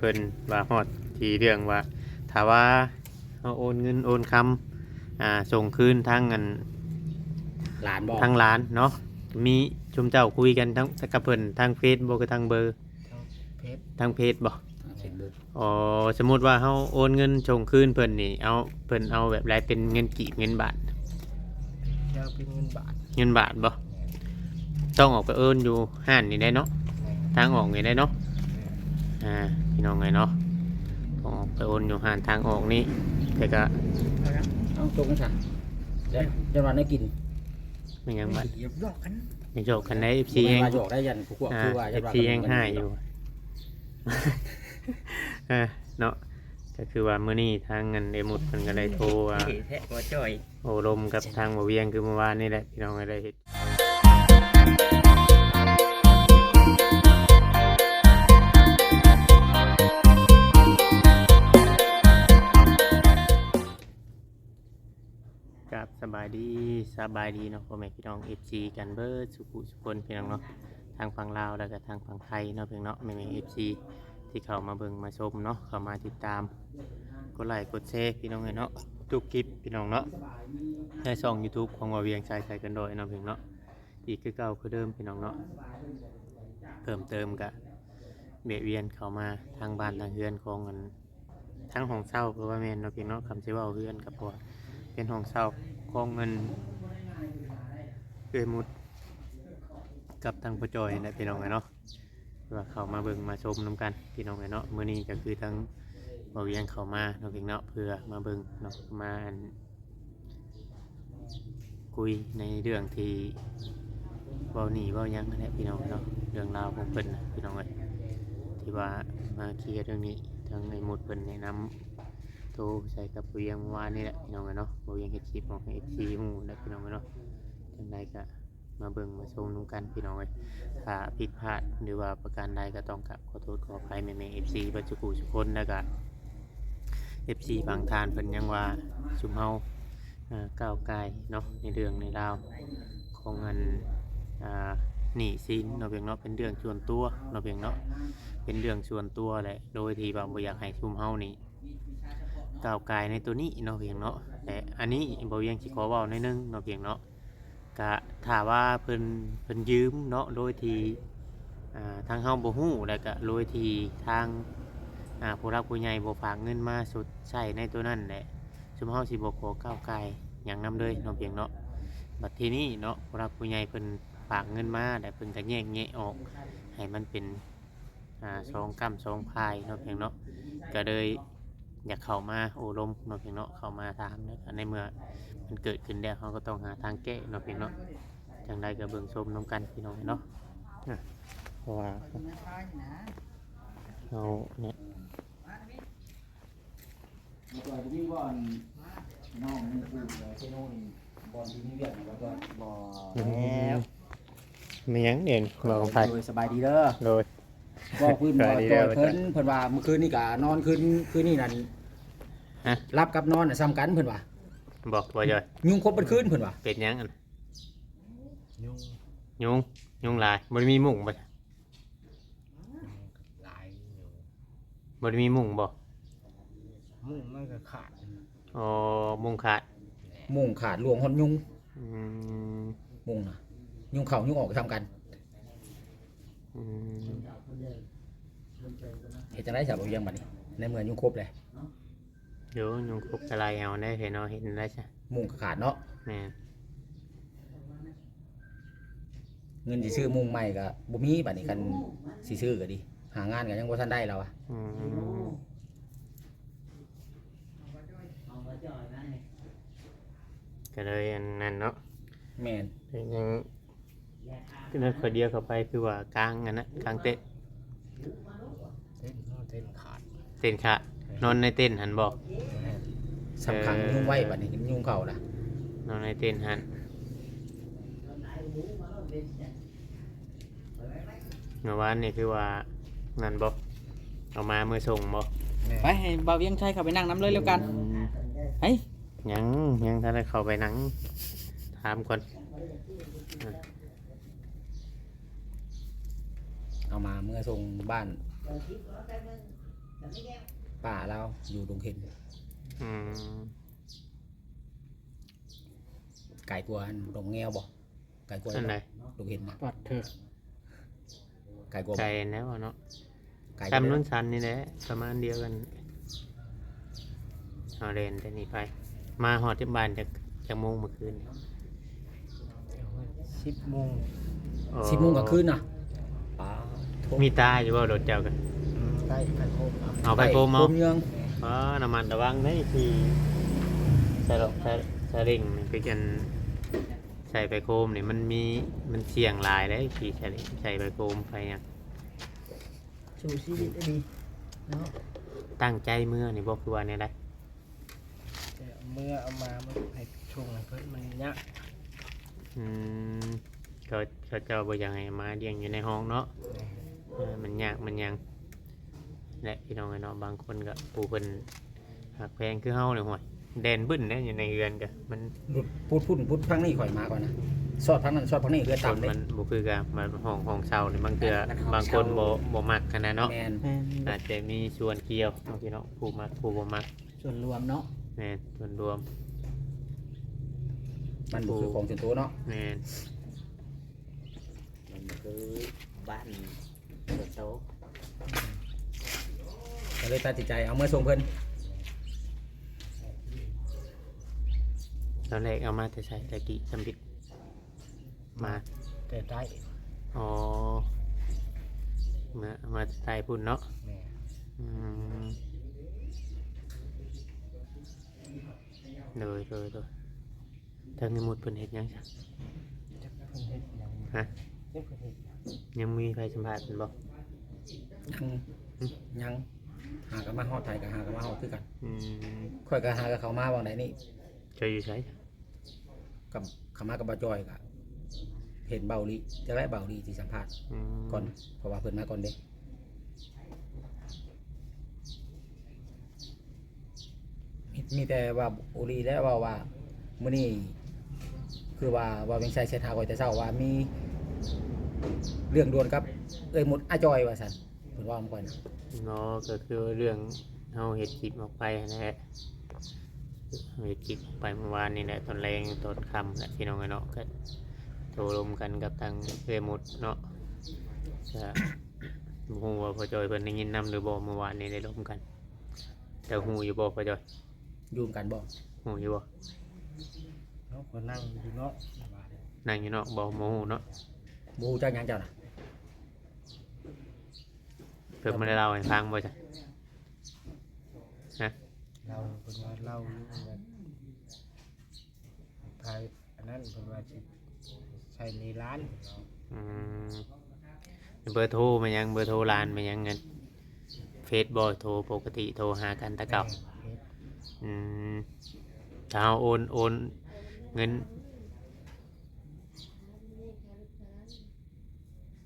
ເພິ່ນວ່າຮອດທີ່ເລື່ອງວ່າ ຖ້າວ່າເຮົາໂອນເງິນໂອນຄຳ ອ່າ ສົ່ງຄືນທາງອັນ ຫຼານບໍ່? ທາງຫຼານເນາະ ມີຊຸມເຈົ້າຄຸຍກັນທາງ ກັບເພິ່ນທາງເຟສບໍ່ ຄືທາງເບີ? ທາງເຟສ ທາງເຟສບໍ່? ທາງເຟສບຸກ. ອໍ ສົມມຸດວ່າເຮົາໂອນເງິນສົ່ງຄືນເພິ່ນນີ້ ເອົາ ເພິ່ນເອົາແບບໃດ ເປັນເງິນກີບ ເງິນບາດ? ເອົາເປັນເງິນບາດ. ເງິນບາດບໍ່? ແມ່ນ. ຕ້ອງອອກໄປໂອນຢູ່ຮ້ານນີ້ໄດ໋ເນາະ? ແມ່ນ. ທາງອອກນີ້ໄດ໋ເນາະ? ແມ່ນ. ອ່າ ພີ່ນ້ອງເອີຍເນາະ ຕ້ອງອອກໄປໂອນຢູ່ຮ້ານທາງອອກນີ້ ແຕ່ກະ ເອົາຕົງຊະ ຢ້ານວ່າໄດ້ກິນ ແມ່ນຫຍັງບັດ? ຢາກຢອກກັນ ຢາກຢອກກັນໃດ໋ ເອັຟຊີ ບໍ່ແມ່ນວ່າຢອກໄດ້ ຢ້ານພວກ ອ່າ ຄືວ່າ ຢ້ານວ່າ ເອັຟຊີແຮ່ງຮ້າຍຢູ່ ເອີ ເນາະ ກໍຄືວ່າມື້ນີ້ທາງອັນເອມຸດເພິ່ນກໍໄດ້ໂທວ່າ ແທ້ບໍ່ຈ່ອຍ ໂອ້ລົມກັບທາງບໍ່ວຽງ ຄືເມື່ອວານນີ້ແຫຼະ ພີ່ນ້ອງເອີຍ ໄດ້ເຮັດ ກາບສະບາຍດີ ສະບາຍດີເນາະ ພໍ່ແມ່ພີ່ນ້ອງເອັຟຊີກັນເບິດສູ່ຜູ້ສູ່ຄົນ ພີ່ນ້ອງເນາະ ທັງຝັ່ງລາວ ແລ້ວກໍທັງຝັ່ງໄທເນາະ ພີ່ນ້ອງເນາະ ແມ່ໆເອັຟຊີ ທີ່ເຂົ້າມາເບິ່ງມາຊົມເນາະ ເຂົ້າມາຕິດຕາມ ກົດໄລກົດແຊ ພີ່ນ້ອງເອີຍເນາະ ທຸກຄລິບ ພີ່ນ້ອງເນາະ ໃນຊ່ອງຢູທູບຂອງບ່າວວຽງ ຊາຍໄທເກີນຮ້ອຍເນາະ ພີ່ນ້ອງເນາະ ອີກຄືເກົ່າຄືເດີມ ພີ່ນ້ອງເນາະ ເພີ່ມເຕີມກະແວະວຽນເຂົ້າມາທາງບ້ານທາງເຮືອນຂອງອັນ ທັງຫ້ອງເຊົ່າກໍວ່າແມ່ນເນາະ ພີ່ນ້ອງເນາະ ຄຳຊິເວົ້າເຮືອນກໍບໍ່ ເປັນຫ້ອງເຊົ່າຂອງອັນ ເອື້ອຍມຸດກັບທາງພໍ່ຈ່ອຍແຫຼະ ພີ່ນ້ອງເອີຍເນາະ ວ່າເຂົ້າມາເບິ່ງມາຊົມນຳກັນ ພີ່ນ້ອງເອີຍເນາະ ມື້ນີ້ກໍຄືທາງບ່າວວຽງເຂົ້າມາເນາະ ພີ່ນ້ອງເນາະ ເພື່ອມາເບິ່ງເນາະ ມາອັນ ຄຸຍໃນເລື່ອງທີ່ເວົ້າໜີ້ເວົ້າຫຍັງຫັ້ນແຫຼະ ພີ່ນ້ອງເນາະ ເລື່ອງລາວຂອງເພິ່ນນະ ພີ່ນ້ອງເອີຍ ທີ່ວ່າມາເຄຍເລື່ອງນີ້ ທາງໄອ້ມຸດເພິ່ນແນະນຳໂທໃສ່ກັບບ່າວວຽງເມື່ອວານນີ້ແຫຼະ ພີ່ນ້ອງເອີຍເນາະ ບ່າວວຽງເຮັດຄລິບອອກໃຫ້ເອັຟຊີຮູ້ແຫຼະ ພີ່ນ້ອງເອີຍເນາະ ຈັ່ງໃດກໍມາເບິ່ງມາຊົມນຳກັນ ພີ່ນ້ອງເອີຍ ຖ້າຜິດພາດ ຫຼືວ່າປະການໃດກໍຕ້ອງກາບ ຂໍໂທດຂໍອະໄພແມ່ໆເອັຟຊີເບິດສູ່ຜູ້ສູ່ຄົນ ແລ້ວກະເອັຟຊີບາງທ່ານເພິ່ນຍັງວ່າຊຸມເຮົາ ເອີ ກ້າວກ່າຍເນາະ ໃນເລື່ອງໃນລາວຂອງອັນ ອ່າ ໜີ້ສິນເນາະ ພຽງເນາະ ເປັນເລື່ອງສ່ວນຕົວເນາະ ພຽງເນາະ ເປັນເລື່ອງສ່ວນຕົວແຫຼະ ໂດຍທີ່ວ່າບໍ່ຢາກໃຫ້ຊຸມເຮົານີ້ ກ້າວກ່າຍໃນໂຕນີ້ເນາະ ພຽງເນາະ ແລະ ອັນນີ້ບ່າວວຽງຊິຂໍເວົ້າໜ້ອຍໜຶ່ງເນາະ ພຽງເນາະ ກະຖ້າວ່າເພິ່ນ ເພິ່ນຢືມເນາະ ໂດຍທີ່ ອ່າ ທາງເຮົາບໍ່ຮູ້ ແລ້ວກະໂດຍທີ່ທາງ ອ່າ ຜູ້ຫຼັກຜູ້ໃຫຍ່ບໍ່ຝາກເງິນມາຊົດໃຊ້ໃນໂຕນັ້ນແຫຼະ ຊຸມເຮົາຊິບໍ່ຂໍກ້າວກ່າຍຫຍັງນຳເລີຍເນາະ ພຽງເນາະ ບັດທີນີ້ເນາະ ຜູ້ຫຼັກຜູ້ໃຫຍ່ເພິ່ນຝາກເງິນມາ ແລ້ວເພິ່ນກະແຍກແຍະອອກໃຫ້ມັນເປັນ ອ່າ ສອງກ້ຳສອງຝ່າຍເນາະ ພຽງເນາະ ກະເລີຍ ຢາກເຂົ້າມາໂອ້ລົມເນາະ ພຽງເນາະ ເຂົ້າມາຖາມ ໃນເມື່ອມັນເກີດຂຶ້ນແລ້ວ ເຮົາກໍຕ້ອງຫາທາງແກ້ເນາະ ພຽງເນາະ ຈັ່ງໃດກໍເບິ່ງຊົມນຳກັນ ພີ່ນ້ອງເນາະ ເພາະວ່າເຮົານີ້ ບໍ່ແລ້ວ ມີຫຍັງເດ ເວົ້າກັບໃຜ? ໂດຍ ສະບາຍດີເດີ ໂດຍ ເວົ້າພື້ນ ສະບາຍດີເດີ ເວົ້າຈອຍເພິ່ນ ເພິ່ນວ່າມື້ຄືນນີ້ກະນອນ ຄືນ ຄືນນີ້ນັ້ນ ຮະ? ຫຼັບກັບນອນນະສ່ຳກັນ ເພິ່ນວ່າ ບໍ່ ບໍ່ຈອຍ ຍຸງຄົບເບິດຄືນ ເພິ່ນວ່າ ເປັນຫຍັງຫັ້ນ? ຍຸງ ຍຸງ ຍຸງຫຼາຍ ບໍ່ໄດ້ມີມຸ້ງບໍ່? ຫຼາຍຢູ່ ບໍ່ໄດ້ມີມຸ້ງບໍ່? ມຸ້ງມັນກໍຂາດ ອໍ ມຸ້ງຂາດ ແມ່ນ ມຸ້ງຂາດລວງຮອດຍຸງ ອືມ ມຸ້ງນະ ຍຸງເຂົ້າຍຸງອອກກໍສ່ຳກັນ ອືມ ເຮັດຈັ່ງໃດຊະ ບ່າວວຽງ ບັດນີ້ ໃນເມື່ອຍຸງຄົບແລ້ວ? ໂດຍ ຍຸງຄົບກໍໄລ່ເອົາໄດ້ເນາະ ເຮັດຈັ່ງໃດຊະ ມຸ້ງກໍຂາດເນາະ ແມ່ນ ເງິນຊິຊື້ມຸ້ງໃໝ່ກໍບໍ່ມີ ບັດນີ້ ຄັນຊິຊື້ກໍດີ ຫາງານກໍຍັງບໍ່ທັນໄດ້ລາວວ່າ ອືມ ກໍເລີຍອັນນັ້ນເນາະ ແມ່ນ ຍັງ ຄືນັ້ນຂ້ອຍດຽວເຂົ້າໄປ ຄືວ່າກາງອັນນະ ກາງເຕັນ ເຕັນ ເຕັນຂາດ ເຕັນຂາດ ແມ່ນ ນອນໃນເຕັນຫັ້ນບໍ່? ແມ່ນ ສຳຄັນ ເອີ ຍຸງໄວ້ ບັດນີ້ ຍຸງເຂົ້າລະ ນອນໃນເຕັນຫັ້ນ ເມື່ອວານນີ້ຄືວ່ານັ້ນບໍ່? ເອົາມາເມືອສົ່ງບໍ່? ແມ່ນ ໄປ ໃຫ້ບ່າວວຽງໄຊເຂົ້າໄປນັ່ງນຳເລີຍແລ້ວກັນ ອືມ ໄປ ຍັງ ຍັງທັນໄດ້ເຂົ້າໄປນັ່ງ ຖາມກ່ອນ ເອົາມາເມືອສົ່ງບ້ານ. ປ້າລາວຢູ່ດົງເຫັນ. ອືມ ໄກກວ່າອັນດົງແງວບໍ່? ໄກກວ່າ ອັນໃດ? ດົງເຫັນນະ. ປາດເທີ ໄກກວ່າບໍ່? ໄກແລ້ວເນາະ. ໄກຢູ່ເດ້. ສ່ຳໂນນສັນນີ້ແຫຼະ ປະມານດຽວກັນ. ເຮົາແລ່ນແຕ່ນີ້ໄປ ມາຮອດທີ່ບ້ານຈັກ ຈັກໂມງມື້ຄືນ? ສິບໂມງ. ອໍ ສິບໂມງກາງຄືນນະ. ປາດໂທ້ ມີຕາຢູ່ບໍ່ລົດເຈົ້າກະ? ອືມ ໄຟໂຄມ. ເອົາໄຟໂຄມເອົາ. ໄຟໂຄມເຍືອງ. ອໍ ລະມັດລະວັງເດ້ ຂີ່ສະເລາະ ສະ ສະເລັງນີ້ ຄືຈັ່ງໃສ່ໄຟໂຄມນີ້ ມັນມີ ມັນສ່ຽງຫຼາຍເດ້ ຂີ່ສະເລັງ ໃສ່ໄຟໂຄມໄຟຫຍັງ. ສູ້ຊີວິດອີ່ຫຼີເນາະ. ຕັ້ງໃຈເມືອນີ້ບໍ່ ຄືວ່າແນວໃດ? ເມືອເອົາມາ ມັນໃຫ້ສົ່ງໃຫ້ເພິ່ນ ມັນຍາກ. ອືມ ເຂົາ ເຂົາເຈົ້າບໍ່ຢາກໃຫ້ມາລ້ຽງຢູ່ໃນຫ້ອງເນາະ. ແມ່ນ. ເອີ ມັນຍາກມັນຫຍັງແຫຼະ ພີ່ນ້ອງເອີຍເນາະ. ບາງຄົນກໍຜູ້ເພິ່ນຮັກແພງຄືເຮົານີ້ ຫ້ວຍ ແລ່ນບຶ້ນແດ່ຢູ່ໃນເຮືອນກໍ ມັນ ພຸດພຸ້ນພຸດພັງນີ້ ຂ້ອຍມາກ່ອນນະ ຊອດພັງນັ້ນຊອດພັງນີ້ ເຮືອນຕ່ຳເດ້. ມັນບໍ່ຄືກັນ ມັນຫ້ອງ ຫ້ອງເຊົ່ານີ້ ບາງເທື່ອ ມັນຫ້ອງເຊົ່າ ບາງຄົນບໍ່ ບໍ່ມັກຫັ້ນນະເນາະ. ແມ່ນ. ອືມ ອາດຈະມີສ່ວນກ່ຽວເນາະ ພີ່ນ້ອງ ຜູ້ມັກຜູ້ບໍ່ມັກ. ສ່ວນລວມເນາະ. ແມ່ນ ສ່ວນລວມ ມັນບໍ່ຄືຂອງສ່ວນໂຕເນາະ. ແມ່ນ. ມັນຄືບ້ານສ່ວນໂຕ ກໍເລີຍຕັດສິນໃຈເອົາເມືອສົ່ງເພິ່ນ. ຕອນແລກເອົາມາແຕ່ໃສ ແຕ່ກີ້ ຊຳບິດ ມາແຕ່ໃຕ້. ອໍ ມາ ມາແຕ່ໃຕ້ພຸ້ນເນາະ. ແມ່ນ. ອືມ ໂດຍ ໂດຍ ໂດຍ. ທາງແມ່ມົດເພິ່ນເຮັດຫຍັງຊະ? ຈັກເພິ່ນເຮັດຫຍັງ? ຮະ? ຈັກເພິ່ນເຮັດຫຍັງ? ຍັງມີໃຜສຳພາດເພິ່ນບໍ່? ຍັງ ຫຶ? ຍັງ ຫາກໍມາຮອດໄທ ກໍຫາກໍມາຮອດຄືກັນ. ອືມ ຂ້ອຍກໍຫາກໍເຂົ້າມາຫວ່າງໃດນີ້. ເຈົ້າຢູ່ໃສ? ກັບ ເຂົ້າມາກັບບ່າວຈອຍ ກໍເຫັນບ່າວລີ ຈັກແຫຼະ ບ່າວລີຊິສຳພາດ ອືມ ກ່ອນ ເພາະວ່າເພິ່ນມາກ່ອນເດ້. ມີ ມີແຕ່ວ່າໂອລີແຫຼະເວົ້າວ່າ ມື້ນີ້ຄືວ່າ ວ່າວຽງໄຊແຊັດຫາຂ້ອຍແຕ່ເຊົ້າວ່າ ມີເລື່ອງດ່ວນກັບເອື້ອຍມົດ ອ້າຍຈອຍ ວ່າຊັ້ນ ເພິ່ນເວົ້ານຳຂ້ອຍນະ. ເນາະ ກໍຄືເລື່ອງເຮົາເຮັດຄລິບອອກໄປຫັ້ນແຫຼະ ເຮັດຄລິບອອກໄປມື້ວານນີ້ແຫຼະ ຕອນແລງຕອນຄ່ຳແຫຼະ ພີ່ນ້ອງເອີຍເນາະ. ກໍໂຕ້ລົມກັນກັບທາງເອື້ອຍມົດເນາະ ກໍ ບໍ່ຮູ້ວ່າພໍ່ຈ້ອຍເພິ່ນໄດ້ຍິນນຳຫຼືບໍ່ ມື້ວານນີ້ໄດ້ລົມກັນ. ເຈົ້າຮູ້ຢູ່ບໍ່ພໍ່ຈ້ອຍ? ຢູ່ນຳກັນບໍ່? ຮູ້ຢູ່ບໍ່? ເຮົາກໍນັ່ງຢູ່ນອກ ນັ່ງຢູ່ນອກບໍ່ ບໍ່ຮູ້ເນາະ. ບໍ່ຮູ້ຈັກຫຍັງເຈົ້ານະ? ເພິ່ນບໍ່ໄດ້ເລົ່າໃຫ້ຟັງບໍ່ຊະ? ຮະ? ເລົ່າ ເພິ່ນວ່າເລົ່າຢູ່ແບບ ໃຜ ອັນນັ້ນເພິ່ນວ່າຊິໃຊ້ໜີ້ລ້ານເນາະ. ອືມ ເບີໂທແມ່ນຫຍັງ? ເບີໂທຫຼານແມ່ນຫຍັງ? ເງິນເຟສບໍ່? ໂທປົກກະຕິໂທຫາກັນແຕ່ເກົ່າ. ແມ່ນ ເຟສ. ອືມ ຖ້າເຮົາໂອນ ໂອນເງິນ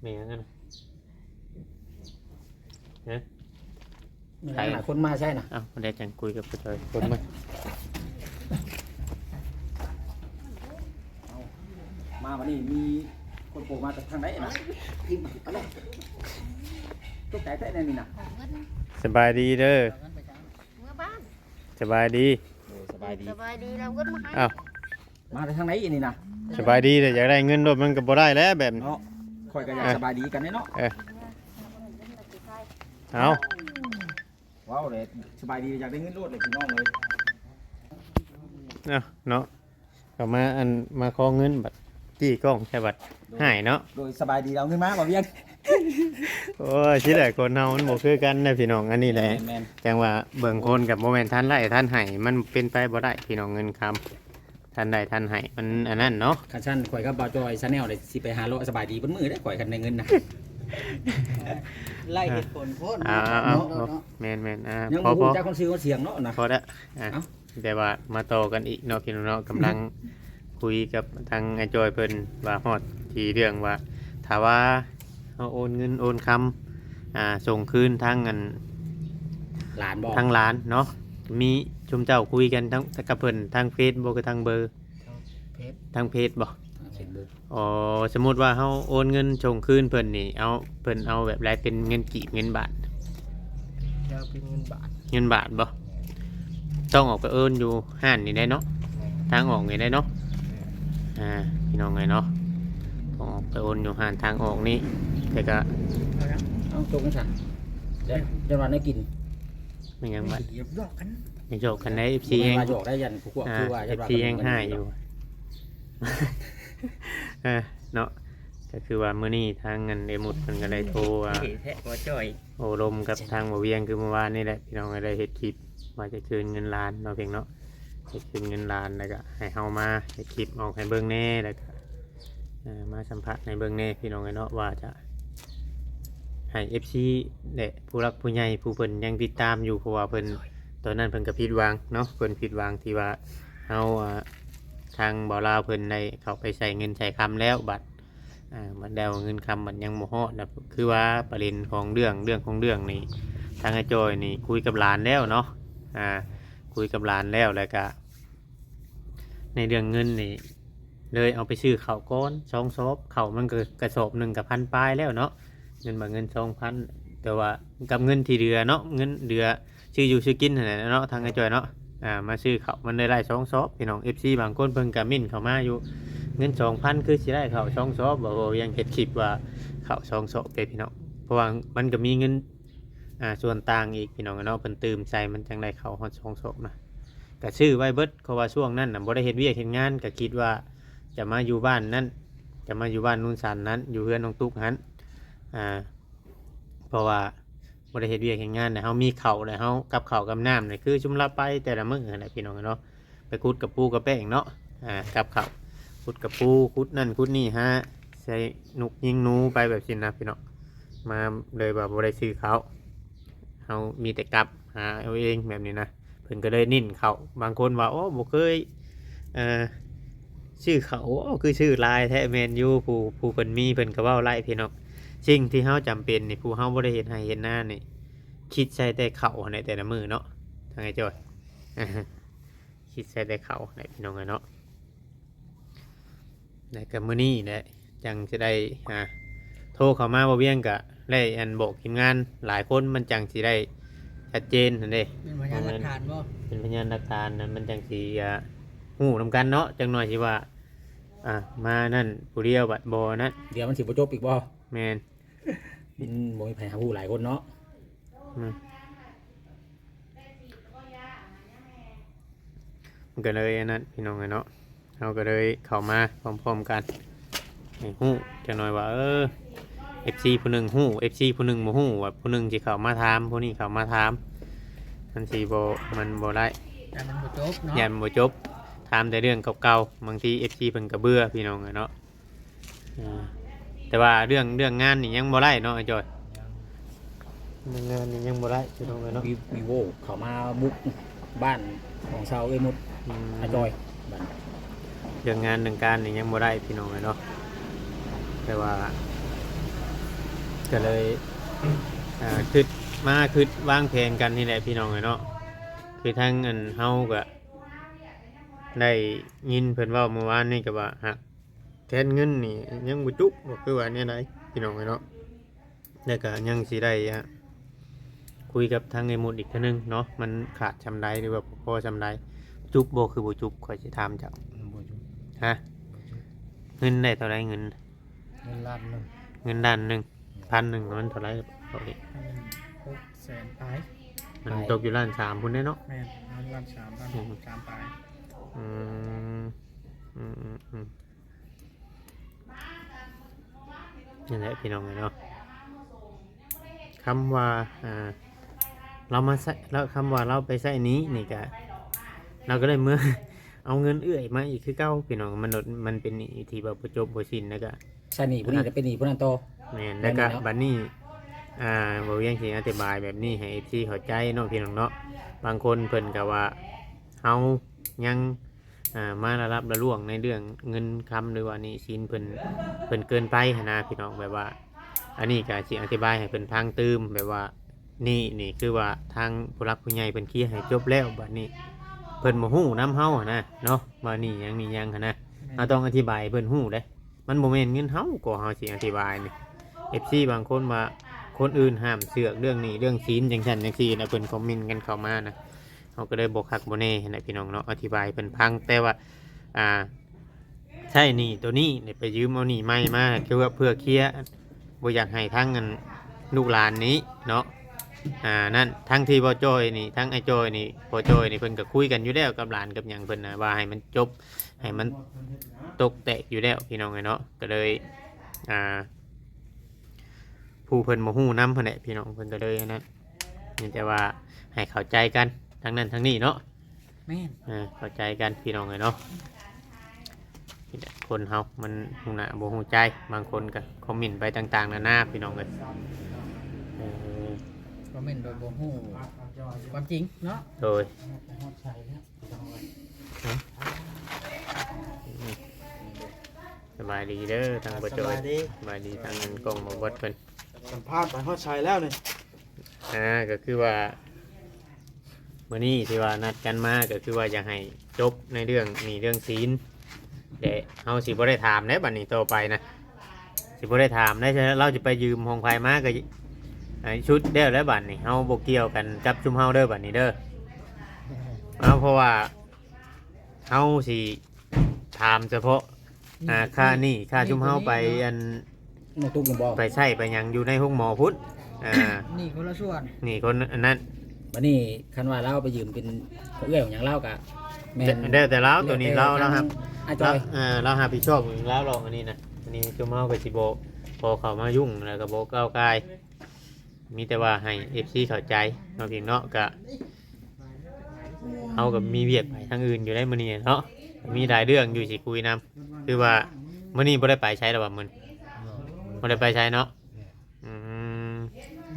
ແມ່ນຫຍັງຫັ້ນນະ? ຮະ? ມີຫຼາຍຄົນມາໃຊ່ນະ? ເອົ້າ ບໍ່ໄດ້ຈັ່ງຄຸຍກັບຜູ້ຊ່ອຍຄົນມາ. ເອົ້າ ມາບັດນີ້ມີຄົນໂປມາຈາກທາງໃດນະ? ຕກໃຈແທ້ແນວນີ້ນະ. ສະບາຍດີເດີ. ເມືອບ້ານ. ສະບາຍດີ. ໂອ້ ສະບາຍດີ. ສະບາຍດີ ລາວເງິນມາໃຫ້. ເອົ້າ ມາແຕ່ທາງໃດອັນນີ້ນະ? ສະບາຍດີເດີ. ຢາກໄດ້ເງິນໂລດ ມັນກໍບໍ່ໄດ້ແລ້ວແບບນີ້ເນາະ. ຂ້ອຍກໍຢາກ ເອີ ສະບາຍດີກັນເດ້ເນາະ. ເອີ ເອົ້າ ເວົ້າແລ້ວສະບາຍດີ ຢາກໄດ້ເງິນໂລດເລີຍ ພີ່ນ້ອງເອີຍ. ເອົ້າ ເນາະ ກໍມາ ອັນ ມາຂໍເງິນ ບັດ ຈີ້ກ້ອງໃສ່ ບັດ ໂດຍ ໃຫ້ເນາະ. ໂດຍ ສະບາຍດີ ເອົາເງິນມາ ບໍ່ວຽງ. ໂອ້ຍ ຊິໄດ້ ຄົນເຮົາມັນບໍ່ຄືກັນເດ້ພີ່ນ້ອງ. ອັນນີ້ແຫຼະ ແມ່ນໆ ຈັ່ງວ່າເບິ່ງຄົນກໍບໍ່ແມ່ນທັນໄດ້ທັນໃຫ້ ມັນເປັນໄປບໍ່ໄດ້ພີ່ນ້ອງ ເງິນຄຳ ທັນໄດ້ທັນໃຫ້ ມັນອັນນັ້ນເນາະ. ຄັນຊັ້ນຂ້ອຍກັບບ່າວຈອຍ Channel ໄດ້ຊິໄປຫາເລາະສະບາຍດີເບິດມື້ເດ້ ຂ້ອຍ ຄັນໄດ້ເງິນນະ. ໄລ່ເຫດຜົນໂພດ. ເອົາ ເອົາ ເນາະ ເນາະ ແມ່ນໆ. ອ່າ ຍັງບໍ່ຮູ້ຈັກຄົນຊື່ຄົນສຽງເນາະນະ. ພໍແລ້ວ ອ່າ ເອົ້າ ແຕ່ວ່າມາຕໍ່ກັນອີກເນາະພີ່ນ້ອງເນາະ. ກຳລັງຄຸຍກັບທາງອ້າຍຈອຍເພິ່ນວ່າຮອດທີ່ເລື່ອງວ່າ ຖ້າວ່າເຮົາໂອນເງິນໂອນຄຳ ອ່າ ສົ່ງຄືນທາງອັນ ຫຼານບໍ່? ທາງຫຼານເນາະ. ມີຊຸມເຈົ້າຄຸຍກັນທາງ ກັບເພິ່ນທາງເຟສບໍ່ ຄືທາງເບີ? ທາງເຟສ. ທາງເຟສບໍ່? ທາງເຟສບຸກ. ອໍ ສົມມຸດວ່າເຮົາໂອນເງິນສົ່ງຄືນເພິ່ນນີ້ ເອົາ ເພິ່ນເອົາແບບໃດ ເປັນເງິນກີບ ເງິນບາດ? ເ ເປັນເງິນບາດ ເງິນບາດບໍ່? ຕ້ອງອອກໄປໂອນຢູ່ຮ້ານນີ້ໄດ້ເນາະ ທາງອອກນີ້ໄດ້ເນາະ. ອ່າ ພີ່ນ້ອງເອີຍເນາະ ຕ້ອງອອກໄປໂອນຢູ່ຮ້ານທາງອອກນີ້ ແຕ່ກໍ ເອົາ ຕົກຈັງຊັ້ນ ຈະ ຈະວ່າໄດ້ກິນ ແມ່ນຫຍັງບັດ ຢອກກັນ ຢອກກັນໄດ້ ເອັຟຊີ ແຮງ ຢອກໄດ້ ຢ້ານພວກ ອ່າ ຄືວ່າ ເອັຟຊີ ແຮງຮ້າຍຢູ່ ເອີ ເນາະ. ກໍຄືວ່າມື້ນີ້ທາງອັນເອມຸດເພິ່ນກໍໄດ້ໂທວ່າ ດີແທ້ບໍ່ຈ້ອຍ ໂອ້ລົມກັບທາງບໍ່ວຽງ ຄືເມື່ອວານນີ້ແຫຼະ ພີ່ນ້ອງ ກໍໄດ້ເຮັດຄລິບວ່າຈະຄືນເງິນຫຼານເນາະ ພຽງເນາະ ຈະຄືນເງິນຫຼານ ແລ້ວກໍໃຫ້ເຮົາມາເຮັດຄລິບອອກໃຫ້ເບິ່ງແດ່ ແລ້ວກໍ ເອີ ມາສຳພາດໃຫ້ເບິ່ງແດ່ ພີ່ນ້ອງເອີຍເນາະ ວ່າຈະໃຫ້ເອັຟຊີ ແລະ ຜູ້ຫຼັກຜູ້ໃຫຍ່ ຜູ້ເພິ່ນຍັງຕິດຕາມຢູ່ ເພາະວ່າເພິ່ນ ຕອນນັ້ນເພິ່ນກໍຜິດຫວັງເນາະ ເພິ່ນຜິດຫວັງທີ່ວ່າເຮົາ ອ່າ ທາງບ່າວລາວເພິ່ນໄດ້ເຂົ້າໄປໃສ່ເງິນໃສ່ຄຳແລ້ວ ບັດ ອ່າ ບັດແລ້ວເງິນຄຳບັດຍັງບໍ່ຮອດນະ ຄືວ່າປະເດັນຂອງເລື່ອງ ເລື່ອງຂອງເລື່ອງນີ້ ທາງອ້າຍຈ້ອຍນີ້ຄຸຍກັບຫຼານແລ້ວເນາະ ອ່າ ຄຸຍກັບຫຼານແລ້ວ ແລ້ວກະໃນເລື່ອງເງິນນີ້ ເລີຍເອົາໄປຊື້ເຂົ້າກ່ອນສອງສອບ ເຂົ້າມັນກໍກະສອບໜຶ່ງກໍພັນປາຍແລ້ວເນາະ ເງິນບາດເງິນສອງພັນ ແຕ່ວ່າກັບເງິນທີ່ເຫຼືອເນາະ ເງິນເຫຼືອ ຊື້ຢູ່ຊື້ກິນຫັ້ນແຫຼະເນາະ ທາງອ້າຍຈ້ອຍເນາະ ອ່າ ມາຊື້ເຂົ້າມັນໄດ້ຫຼາຍສອງສອບ ພີ່ນ້ອງ. ເອັຟຊີ ບາງຄົນເພິ່ນກໍເມັ້ນເຂົ້າມາຢູ່ ເງິນສອງພັນຄືຊິໄດ້ເຂົ້າສອງສອບ ບໍ່ ບໍ່ວຽງເຮັດຄລິບວ່າເຂົ້າສອງສອບເດ້ ພີ່ນ້ອງ ເພາະວ່າມັນກໍມີເງິນ ອ່າ ສ່ວນຕ່າງອີກ ພີ່ນ້ອງເນາະ ເພິ່ນຕື່ມໃສ່ ມັນຈັ່ງໄດ້ເຂົ້າຮອດສອງສອບນະ ກໍຊື້ໄວ້ເບິດ ເພາະວ່າຊ່ວງນັ້ນນະບໍ່ໄດ້ເຮັດວຽກເຮັດງານ ກໍຄິດວ່າຈະມາຢູ່ບ້ານນັ້ນ ຈະມາຢູ່ບ້ານໂນນສັນນັ້ນ ຢູ່ເຮືອນນ້ອງຕຸກຫັ້ນ ອ່າ ເພາະວ່າບໍ່ໄດ້ເຮັດວຽກເຮັດງານ ແລ້ວເຮົາມີເຂົ້າ ແລ້ວເຮົາກັບເຂົ້າກັບນ້ຳນີ້ ຄືຊຸມລາວໄປແຕ່ລະມື້ຫັ້ນແຫຼະ ພີ່ນ້ອງເນາະ ໄປຂຸດກະປູກະແປ້ງເນາະ ອ່າ ກັບເຂົ້າ ຂຸດກະປູ ຂຸດນັ້ນຂຸດນີ້ ຫາໃສ່ນົກຍິງໜູໄປແບບຊີ້ນະ ພີ່ນ້ອງ ມາເລີຍວ່າບໍ່ໄດ້ຊື້ເຂົ້າ ເຮົາມີແຕ່ກັບຫາເອົາເອງແບບນີ້ນະ. ເພິ່ນກໍເລີຍເນັ້ນເຂົ້າ ບາງຄົນວ່າ ໂອ້ ບໍ່ເຄີຍ ເອີ ຊື້ເຂົ້າ ໂອ້ ຄືຊື້ຫຼາຍແທ້ ແມ່ນຢູ່ ຜູ້ ຜູ້ເພິ່ນມີເພິ່ນກໍເວົ້າຫຼາຍ ພີ່ນ້ອງ ສິ່ງທີ່ເຮົາຈຳເປັນນີ້ ຜູ້ເຮົາບໍ່ໄດ້ເຮັດໄຮ່ເຮັດນານີ້ ຄິດໃສ່ແຕ່ເຂົ້າຫັ້ນແຫຼະ ແຕ່ລະມື້ເນາະ ທາງອ້າຍຈ້ອຍ ຄິດໃສ່ແຕ່ເຂົ້າແຫຼະ ພີ່ນ້ອງເອີຍເນາະ. ແລ້ວກໍມື້ນີ້ແຫຼະ ຈັ່ງຊິໄດ້ ອ່າ ໂທເຂົ້າມາ ບໍ່ວຽງກໍໄດ້ອັນບອກທີມງານຫຼາຍຄົນ ມັນຈັ່ງຊິໄດ້ຊັດເຈນຫັ້ນເດ້ ເປັນພະຍານຫຼັກຖານບໍ່? ເປັນພະຍານຫຼັກຖານນັ້ນ ມັນຈັ່ງຊິ ອ່າ ຮູ້ນຳກັນເນາະ ຈັກໜ່ອຍຊິວ່າ ອ່າ ມານັ້ນຜູ້ດຽວບັດບໍ່ນັ້ນ ດຽວມັນຊິບໍ່ຈົບອີກບໍ່? ແມ່ນ ອືມ ບໍ່ມີໃຜຫາຮູ້ຫຼາຍຄົນເນາະ ອືມ. ມັນກໍເລີຍອັນນັ້ນ ພີ່ນ້ອງເອີຍເນາະ ເຮົາກໍເລີຍເຂົ້າມາພ້ອມໆກັນ ໃຫ້ຮູ້ຈັກໜ່ອຍວ່າ ເອີ ເອັຟຊີຜູ້ໜຶ່ງຮູ້ ເອັຟຊີຜູ້ໜຶ່ງບໍ່ຮູ້ ວ່າຜູ້ໜຶ່ງຊິເຂົ້າມາຖາມ ຜູ້ນີ້ເຂົ້າມາຖາມ ມັນຊິບໍ່ ມັນບໍ່ໄດ້ ຢ້ານມັນບໍ່ຈົບເນາະ ຢ້ານມັນບໍ່ຈົບ ຖາມແຕ່ເລື່ອງເກົ່າໆ ບາງທີເອັຟຊີເພິ່ນກໍເບື່ອ ພີ່ນ້ອງເອີຍເນາະ. ອ່າ ແຕ່ວ່າເລື່ອງ ເລື່ອງງານນີ້ຍັງບໍ່ໄດ້ເນາະ ອ້າຍຈ້ອຍ ເລື່ອງງານນີ້ຍັງບໍ່ໄດ້ ພີ່ນ້ອງເອີຍເນາະ ວິ ວິໂວເຂົ້າມາບຸກບ້ານຂອງຊາວເອື້ອຍມຸດ ອືມ ອ້າຍຈ້ອຍ ເລື່ອງງານເລື່ອງການນີ້ຍັງບໍ່ໄດ້ ພີ່ນ້ອງເອີຍເນາະ ແຕ່ວ່າກໍເລີຍ ອ່າ ຄິດມາ ຄິດວາງແຜນກັນນີ້ແຫຼະ ພີ່ນ້ອງເອີຍເນາະ ຄືທາງອັນເຮົາກໍໄດ້ຍິນເພິ່ນເວົ້າເມື່ອວານນີ້ກໍວ່າ ຫາກ ແທນເງິນນີ້ຍັງບໍ່ຈຸກບໍ່ ຄືວ່າແນວໃດ ພີ່ນ້ອງເອີຍເນາະ ແລ້ວກໍຍັງຊິໄດ້ ອ່າ ຄຸຍກັບທາງໄອ້ມຸດອີກເທື່ອໜຶ່ງເນາະ ມັນຂາດສ່ຳໃດ ຫຼືວ່າບໍ່ພໍສ່ຳໃດ ຈຸກບໍ່ ຄືບໍ່ຈຸກ ຂ້ອຍຊິຖາມເຈົ້າ ບໍ່ຈຸກ ຮະ ບໍ່ຈຸກ ເງິນໄດ້ເທົ່າໃດ ເງິນ ເງິນລ້ານໜຶ່ງ ເງິນລ້ານໜຶ່ງ ພັນໜຶ່ງມັນເທົ່າໃດ ເອົາອີກ ພັນໜຶ່ງ ຫົກແສນປາຍ ມັນຕົກຢູ່ລ້ານສາມພຸ້ນເດ້ເນາະ ແມ່ນ ລ້ານສາມ ລ້ານສາມປາຍ ອືມ ອືມ ອືມ ອືມ. ນັ້ນແຫຼະ ພີ່ນ້ອງເອີຍເນາະ ຄຳວ່າ ອ່າ ລາວມາໃຊ້ ລາວ ຄຳວ່າລາວໄປໃຊ້ໜີ້ນີ້ກະ ລາວກໍໄດ້ເມືອເອົາເງິນເອື້ອຍມາອີກຄືເກົ່າ ພີ່ນ້ອງ ມັນ ມັນເປັນໜີ້ທີ່ວ່າບໍ່ຈົບບໍ່ສິ້ນ ແລ້ວກະໃຊ້ໜີ້ຜູ້ນີ້ ອ່າ ແລ້ວເປັນໜີ້ຜູ້ນັ້ນຕໍ່ ແມ່ນ ແລ້ວກະບັດນີ້ ອ່າ ບໍ່ວຽງຊິອະທິບາຍແບບນີ້ໃຫ້ເອັຟຊີເຂົ້າໃຈເນາະ ພີ່ນ້ອງເນາະ ບາງຄົນເພິ່ນກະວ່າເຮົາຍັງ ອ່າ ມາລະລາບລະລ່ວງໃນເລື່ອງເງິນຄຳ ຫຼືວ່າໜີ້ສິນເພິ່ນ ເພິ່ນເກີນໄປຫັ້ນນະ ພີ່ນ້ອງ ແບບວ່າ ອັນນີ້ກໍຊິອະທິບາຍໃຫ້ເພິ່ນຟັງຕື່ມ ແບບວ່າໜີ້ນີ້ ຄືວ່າທາງຜູ້ຫຼັກຜູ້ໃຫຍ່ເພິ່ນເຄລຍໃຫ້ຈົບແລ້ວ ບັດນີ້ເພິ່ນບໍ່ຮູ້ນຳເຮົາຫັ້ນນະເນາະ ວ່າໜີ້ຫຍັງໜີ້ຫຍັງຫັ້ນນະ ແມ່ນ ເຮົາຕ້ອງອະທິບາຍໃຫ້ເພິ່ນຮູ້ເດ້ ມັນບໍ່ແມ່ນເງິນເຮົາ ກໍເຮົາຊິອະທິບາຍນີ້ ເອັຟຊີບາງຄົນວ່າ ຄົນອື່ນຫ້າມເຊືອກເລື່ອງໜີ້ເລື່ອງສິນ ຈັ່ງຊັ້ນຈັ່ງຊີ້ນະ ເພິ່ນຄອມເມັນກັນເຂົ້າມານະ ເຮົາກໍເລີຍບໍ່ຄັກບໍ່ແນ່ຫັ້ນແຫຼະພີ່ນ້ອງເນາະ ອະທິບາຍໃຫ້ເພິ່ນຟັງ. ແຕ່ວ່າ ອ່າ ໃຊ້ໜີ້ໂຕນີ້ນີ້ ໄປຢືມເອົາໜີ້ໃໝ່ມາ ຄືວ່າເພື່ອເຄຍ ບໍ່ຢາກໃຫ້ທາງອັນລູກຫຼານນີ້ເນາະ ອ່າ ນັ້ນ ທັງທີ່ບໍ່ຈ່ອຍນີ້ ທັງອ້າຍຈ່ອຍນີ້ ພໍ່ຈ່ອຍນີ້ ເພິ່ນກໍຄຸຍກັນຢູ່ແລ້ວກັບຫຼານກັບຫຍັງເພິ່ນນະ ວ່າໃຫ້ມັນຈົບ ໃຫ້ມັນຕົກແຕກຢູ່ແລ້ວ ພີ່ນ້ອງເອີຍເນາະ ກໍເລີຍ ອ່າ ຜູ້ເພິ່ນບໍ່ຮູ້ນຳຫັ້ນແຫຼະ ພີ່ນ້ອງ ເພິ່ນກໍເລີຍອັນນັ້ນ ມີແຕ່ວ່າໃຫ້ເຂົ້າໃຈກັນທາງນັ້ນທາງນີ້ເນາະ ແມ່ນ ເອີ ເຂົ້າໃຈກັນ ພີ່ນ້ອງເອີຍເນາະ. ນີ້ແຫຼະ ຄົນເຮົາມັນຮູ້ໜ້າບໍ່ຮູ້ໃຈ ບາງຄົນກໍຄອມເມັນໄປຕ່າງໆນານາ ພີ່ນ້ອງເອີຍ ເອີ ຄອມເມັນໂດຍບໍ່ຮູ້ຄວາມຈິງເນາະ ໂດຍ ຮອດໃສແລ້ວ ສະບາຍດີເດີ ທາງບໍ່ຈ່ອຍ ສະບາຍດີ ສະບາຍດີ ທາງອັນກ້ອງບໍ່ບອດເພິ່ນ ສຳພາດໄປຮອດໃສແລ້ວນີ້ ອ່າ ກໍຄືວ່າ ມື້ນີ້ທີ່ວ່ານັດກັນມາ ກໍຄືວ່າຢາກໃຫ້ຈົບໃນເລື່ອງໜີ້ເລື່ອງສິນ ແລະ ເຮົາຊິບໍ່ໄດ້ຖາມແລ້ວບັດນີ້ຕໍ່ໄປນະ ຊິບໍ່ໄດ້ຖາມແລ້ວ ລາວຈະໄປຢືມຂອງໃຜມາກໍ ອ່າ ສຸດແລ້ວແຫຼະບັດນີ້ ເຮົາບໍ່ກ່ຽວກັນກັບຊຸມເຮົາເດີບັດນີ້ເດີ ເອົາ ເພາະວ່າ ເຮົາຊິຖາມສະເພາະ ອ່າ ຄ່າໜີ້ ຄ່າຊຸມເຮົາໄປອັນ ນ້ອງຕຸກນຳບໍ່ ໄປໃຊ້ໄປຫຍັງຢູ່ໃນໂຮງໝໍພຸ້ນ ອ່າ ໜີ້ຄົນລະສ່ວນ ໜີ້ຄົນອັນນັ້ນ ບັດນີ້ຄັນວ່າລາວໄປຢືມເປັນເອື້ອຍຂອງຫຍັງລາວກະແມ່ນ ແລ້ວແຕ່ລາວ ໂຕນີ້ລາວ ລາວຮັບ ອາຈອຍ ລາວ ເອີ ລາວຮັບຜິດຊອບຂອງລາວດອກ ອັນນີ້ນະ ອັນນີ້ຊຸມເຮົາກໍຊິບໍ່ຂໍເຂົ້າມາຫຍຸ້ງ ແລ້ວກໍບໍ່ກ້າວກ່າຍ ມີແຕ່ວ່າໃຫ້ເອັຟຊີເຂົ້າໃຈເນາະ ພີ່ນ້ອງເນາະ ກະເຮົາກໍມີວຽກໄປທາງອື່ນຢູ່ໃດ໋ມື້ນີ້ເນາະ ມີຫຼາຍເລື່ອງຢູ່ຊິຄຸຍນຳ ຄືວ່າມື້ນີ້ບໍ່ໄດ້ໄປໃສແລ້ວຫວາ ມື້ນີ້ບໍ່ໄດ້ໄປໃສເນາະ ອືມ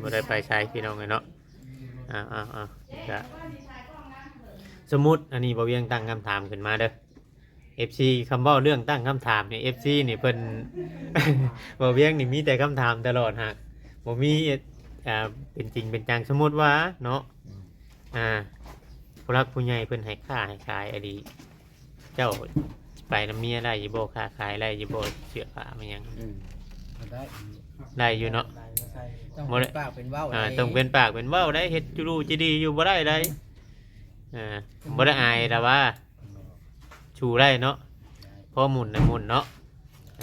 ບໍ່ໄດ້ໄປໃສພີ່ນ້ອງເອີຍເນາະ ເອົາໆໆ ກະສົມມຸດ ອັນນີ້ບ່າວວຽງຕັ້ງຄຳຖາມຂຶ້ນມາເດີ ເອັຟຊີ ຄຳເວົ້າເລື່ອງຕັ້ງຄຳຖາມນີ້ ເອັຟຊີ ນີ້ເພິ່ນ ບ່າວວຽງນີ້ມີແຕ່ຄຳຖາມຕະຫຼອດ ຫາກບໍ່ມີ ອ່າ ເປັນຈິງເປັນຈັງ ສົມມຸດວ່າເນາະ ອືມ ອ່າ ຜູ້ຫຼັກຜູ້ໃຫຍ່ເພິ່ນໃຫ້ຄ້າໃຫ້ຂາຍອີ່ຫຼີ ເຈົ້າໄປນຳເມຍໄດ້ຢູ່ບໍ່? ຄ້າຂາຍໄດ້ຢູ່ບໍ່? ເສື້ອຜ້າແມ່ນຫຍັງ ອືມ ໄດ້ ໄດ້ຢູ່ເນາະ ໄດ້ ຕ້ອງເປັນປາກເປັນເວົ້າ ອ່າ ໄດ້ ຕ້ອງເປັນປາກເປັນເວົ້າໄດ້ ເຮັດຈຸລຸຈິດີຢູ່ບໍ່ໄດ້ໄດ໋ ອ່າ ບໍ່ໄດ້ອາຍດາວ່າ ສູ້ໄດ້ເນາະ ພໍໝຸນນະໝຸນເນາະ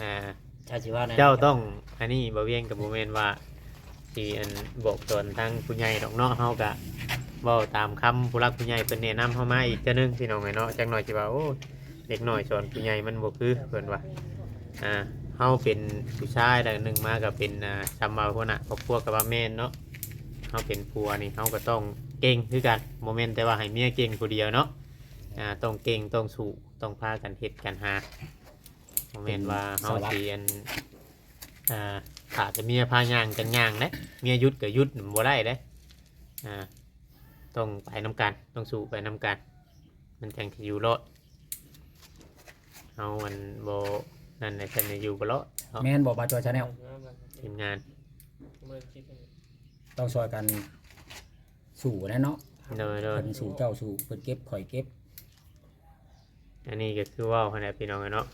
ອ່າ ເຈົ້າຊິເວົ້າແນວໃດ ເຈົ້າຕ້ອງ ອັນນີ້ບ່າວວຽງກໍບໍ່ແມ່ນວ່າຊິອັນບອກສອນທາງຜູ້ໃຫຍ່ດອກເນາະ ເຮົາກະເວົ້າຕາມຄຳຜູ້ຫຼັກຜູ້ໃຫຍ່ເພິ່ນແນະນຳເຮົາມາອີກເທື່ອໜຶ່ງ ພີ່ນ້ອງເອີຍເນາະ ຈັກໜ່ອຍຊິວ່າ ໂອ້ ເດັກນ້ອຍສອນຜູ້ໃຫຍ່ມັນບໍ່ຄື ເພິ່ນວ່າ ອ່າ ເຮົາເປັນຜູ້ຊາຍ ແລ້ວໜຶ່ງມາກໍເປັນ ອ່າ ສ່ຳວ່າຫົວໜ້າຄອບຄົວກໍວ່າແມ່ນເນາະ ເຮົາເປັນຜົວນີ້ ເຮົາກໍຕ້ອງເກັ່ງຄືກັນ ບໍ່ແມ່ນແຕ່ວ່າໃຫ້ເມຍເກັ່ງຜູ້ດຽວເນາະ ອ່າ ຕ້ອງເກັ່ງ ຕ້ອງສູ້ ຕ້ອງພາກັນເຮັດກັນຫາ ບໍ່ແມ່ນວ່າເຮົາຊິອັນ ອ່າ ຖ້າແຕ່ເມຍພາຍ່າງຈັ່ງຍ່າງເດ້ ເມຍຢຸດກໍຢຸດ ມັນບໍ່ໄດ້ເດ້ ອ່າ ຕ້ອງໄປນຳກັນ ຕ້ອງສູ້ໄປນຳກັນ ມັນຈັ່ງຊິຢູ່ລອດ ເຮົາມັນບໍ່ນັ້ນແຫຼະ ຊັ້ນຢູ່ບໍ່ລອດເນາະ ແມ່ນບໍ່ ບ່າວຈ່ອຍ Channel ທີມງານ ຕ້ອງຊ່ອຍກັນສູ້ແຫຼະເນາະ ໂດຍໆ ເພິ່ນສູ້ເຈົ້າສູ້ ເພິ່ນເກັບຂ້ອຍເກັບ ອັນນີ້ກໍຄືເວົ້າຫັ້ນແຫຼະພີ່ນ້ອງເອີຍເນາະ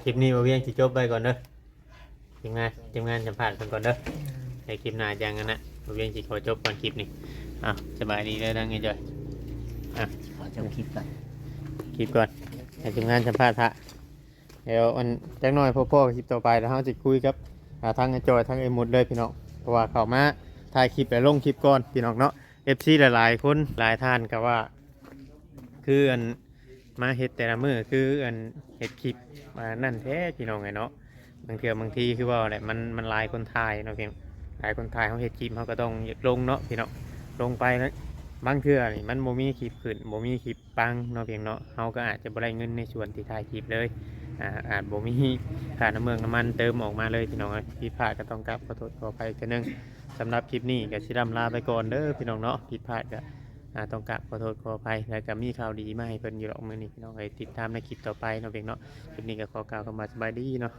ຄລິບນີ້ບ່າວວຽງຊິຈົບໄວ້ກ່ອນເດີ ທີມງານ ທີມງານສຳພາດເພິ່ນກ່ອນເດີ ໃນຄລິບໜ້າຈັ່ງນັ້ນນະ ບ່າວວຽງຊິຂໍຈົບກ່ອນຄລິບນີ້ ເອົາ ສະບາຍດີເດີທາງເອື້ອຍຈ້ອຍ ເອົາ ຂໍຈົບຄລິບກ່ອນ ຄລິບກ່ອນ ໃຫ້ທີມງານສຳພາດທະ ດຽວອັນຈັກໜ້ອຍພໍ້ໆຄລິບຕໍ່ໄປ ແລ້ວເຮົາຊິຄຸຍກັບ ອ່າ ທາງອ້າຍຈ່ອຍ ທາງເອື້ອຍມຸດເລີຍພີ່ນ້ອງ ເພາະວ່າເຂົ້າມາຖ່າຍຄລິບ ແລ້ວລົງຄລິບກ່ອນພີ່ນ້ອງເນາະ ເອັຟຊີ ຫຼາຍໆຄົນຫຼາຍທ່ານກໍວ່າ ຄືອັນມາເຮັດແຕ່ລະມື້ ຄືອັນເຮັດຄລິບ ອ່າ ນັ້ນແທ້ພີ່ນ້ອງເອີຍເນາະ ບາງເທື່ອບາງທີຄືເວົ້າແຫຼະ ມັນ ມັນຫຼາຍຄົນຖ່າຍເນາະພີ່ນ້ອງ ຫຼາຍຄົນຖ່າຍ ເຮົາເຮັດຄລິບ ເຮົາກໍຕ້ອງລົງເນາະພີ່ນ້ອງ ລົງໄປແລ້ວ ບາງເທື່ອນີ້ມັນບໍ່ມີຄລິບຂຶ້ນ ບໍ່ມີຄລິບ ປັງເນາະ ພຽງເນາະ ເຮົາກໍອາດຈະບໍ່ໄດ້ເງິນໃນສ່ວນທີ່ຖ່າຍຄລິບເລີຍ ອາ ອາດບໍ່ມີຄ່ານ້ຳເມືອງນ້ຳມັນເຕີມອອກມາເລີຍພີ່ນ້ອງເອີຍ ຜິດພາດກໍຕ້ອງກາບຂໍໂທດຂໍອະໄພອີກເທື່ອໜຶ່ງ ສຳລັບຄລິບນີ້ກໍຊິລ່ຳລາໄປກ່ອນເດີພີ່ນ້ອງເນາະ ຜິດພາດກໍ ອາ ຕ້ອງກາບຂໍໂທດຂໍອະໄພ ແລ້ວກໍມີຂ່າວດີມາໃຫ້ເພິ່ນຢູ່ດອກມື້ນີ້ພີ່ນ້ອງເອີຍ ຕິດຕາມໃນຄລິບຕໍ່ໄປເນາະ ພຽງເນາະ ຄລິບນີ້ກໍຂໍກ່າວຄຳວ່າສະບາຍດີເນາະ.